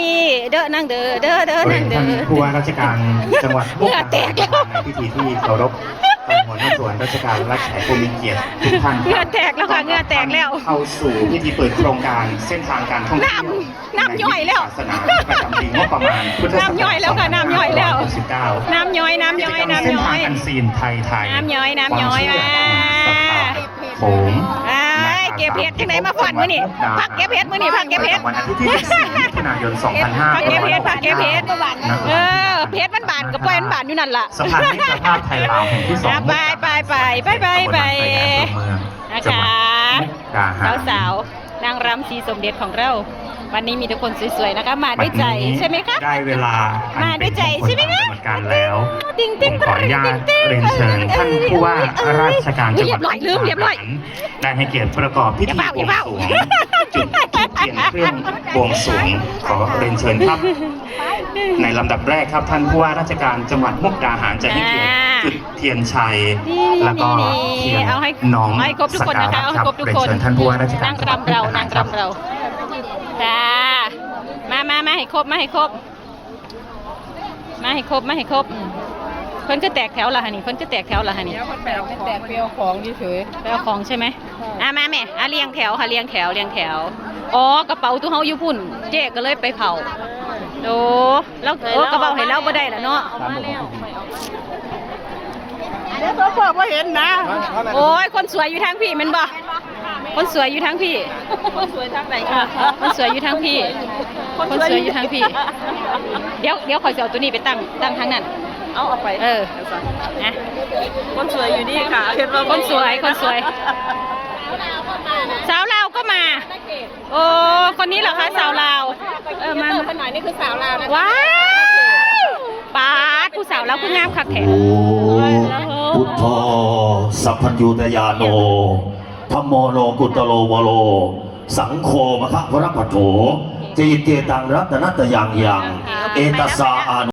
ນີ້ເດີ ນັ່ງເດີ ເດີ ເດີ ນັ່ງເດີ ເອີ ທ່ານຜູ້ວ່າລາຊະການຈັງຫວັດມຸກດາຫານ ເຫື່ອແຕກແລ້ວ ໃນພິທີທີ່ເຄົາລົບ ທ່ານຫົວໜ້າສ່ວນລາຊະການ ແລະ ແຂກຜູ້ມີກຽດທຸກທ່ານ ເຫື່ອແຕກແລ້ວຄ່ະ ເຫື່ອແຕກແລ້ວ ເຂົ້າສູ່ພິທີເປີດໂຄງການເສັ້ນທາງການທ່ອງທ່ຽວ ນ້ຳ ນ້ຳຍ້ອຍແລ້ວ ໃນສາສະໜາປະຈຳປີງົບປະມານພຸດທະສັກຣາດ ນ້ຳຍ້ອຍແລ້ວຄ່ະ ນ້ຳຍ້ອຍແລ້ວ ສອງພັນຫ້າຮ້ອຍຫົກສິບເກົ້າ ນ້ຳຍ້ອຍ ນ້ຳຍ້ອຍ ນ້ຳຍ້ອຍ ເສັ້ນທາງອັນຊີນໄທ ໄທ ນ້ຳຍ້ອຍ ນ້ຳຍ້ອຍ ຄວາມເຊື່ອ ມາ ຂອງສັດທາ ໂຂງ ອ້າຍ ເກັບເຫັດຈັ່ງໃດມາຟ້ອນມື້ນີ້ ພັກເກັບເຫັດມື້ນີ້ ພັກເກັບເຫັດ ວັນອາທິດທີສິບສີ່ ມິຖຸນາຍົນ ສອງພັນຫ້າຮ້ອຍຫົກສິບເກົ້າ ພັກເກັບເຫັດ ພັກເກັບເຫັດ ນະຄອນ ເອີ ເຫັດມັນບານກໍປ່ອຍມັນບານຢູ່ນັ້ນລະ ສະພານມິດຕະພາບໄທລາວແຫ່ງທີສອງ ອ່າ ໄປ ໄປ ໄປ ໄປ ໄປ ອຳເພີເມືອງ ນະຄະ ຈັ່ງຫວັດມຸກດາຫານ ສາວໆ ນາງລຳສີສົມເດັດຂອງເຮົາ ວັນນີ້ມີແຕ່ຄົນສວຍໆ ນະຄະ ມາດ້ວຍໃຈໃຊ່ໄໝຄະ ບັດນີ້ໄດ້ເວລາອັນເປັນມຸງຄຸນຂອງກຳນົດການແລ້ວ ມາດ້ວຍໃຈໃຊ່ໄໝຄະ ຕິງຕິງ ຂໍອະນຸຍາດ ຕິງຕິງ ຮຽນເຊີນ ເອີ ທ່ານຜູ້ວ່າ ເອີ ລາຊະການຈັງຫວັດມຸກດາຫານ ຮຽບຮ້ອຍ ລືມ ຮຽບຮ້ອຍ ໄດ້ໃຫ້ກຽດປະກອບພິທີ ຢ່າຟ້າວ ຢ່າຟ້າວ ບວງສວງ ຈຸດທູບທຽນເຄື່ອງບວງສວງ ຂໍຮຽນເຊີນຄັບ ໃນລຳດັບແລກຄັບ ທ່ານຜູ້ວ່າລາຊະການຈັງຫວັດມຸກດາຫານ ຈະໃຫ້ກຽດ ອ່າ ຈຸດທຽນໄຊ ນີ້ ແລ້ວກໍ ນີ້ ທຽນ ເອົາໃຫ້ ນ້ອມ ໃຫ້ຄົບທຸກຄົນນະຄະ ເອົາໃຫ້ຄົບທຸກຄົນ ນາງລຳເຮົາ ນາງລຳເຮົາ ນາງລຳເຮົາ ສະພານມິດຕະພາບໄທລາວແຫ່ງທີສອງ ເອີ ມາ ມາ ມາໃຫ້ຄົບ ມາໃຫ້ຄົບ ມາໃຫ້ຄົບ ມາໃຫ້ຄົບ ເພິ່ນຄືແຕກແຖວລະຫັ້ນນີ້ ເພິ່ນຄືແຕກແຖວລະຫັ້ນນີ້ ດຽວເພິ່ນໄປເອົາຂອງ ແຕ່ໄປເອົາຂອງເສຍ ໄປເອົາຂອງໃຊ່ໄໝ ອ່າ ມາແມ່ ອ່າ ລຽງແຖວ ອ່າ ລຽງແຖວ ລຽງແຖວ ອໍ ກະເປົາໂຕເຮົາຢູ່ພຸ້ນ ເຈ້ກະເລີຍໄປເຝົ້າ ໂອ້ ລາວ ໂອ້ ກະເວົ້າໃຫ້ລາວບໍ່ໄດ້ລະເນາະ ດຽວໂຊເຟີບໍ່ເຫັນນະ ໂອ້ຍ ຄົນສວຍຢູ່ທາງພີ້ແມ່ນບໍ່? ຄົນສວຍຢູ່ທາງພີ້ ຄົນສວຍທາງໃດຄະ? ຄົນສວຍຢູ່ທາງພີ້ ຄົນສວຍຢູ່ທາງພີ້ ດຽວ ດຽວຂ້ອຍຊິເອົາໂຕນີ້ໄປຕັ້ງ ຕັ້ງທາງນັ້ນ ເອົາ ເອົາໄປ ເອີ ນະ ຄົນສວຍຢູ່ນີ້ຄະ ເຫັນບໍ່ ຄົນສວຍ ຄົນສວຍ ສາວລາວກໍມາ ໂອ້ ຄົນນີ້ເຫຼືອຄະ ສາວລາວ ເອີ ມາ ເພິ່ນໜ້ອຍ ນີ້ຄືສາວລາວນະ ວ້າຍ ປາດ ຜູ້ສາວລາວຄືງາມຄັກແທ້ ໂອ ພຸດໂທ ສັບພັນຍູຕະຍາໂນ ທຳໂມໂລກຸດຕະໂລວະໂລ ສັງໂຄມະຄະວະລະພັດໂທ ຈະອິດເຕຕັງລັດຕະນະຕະຍັງຍັງ ເອຕັດສາອາ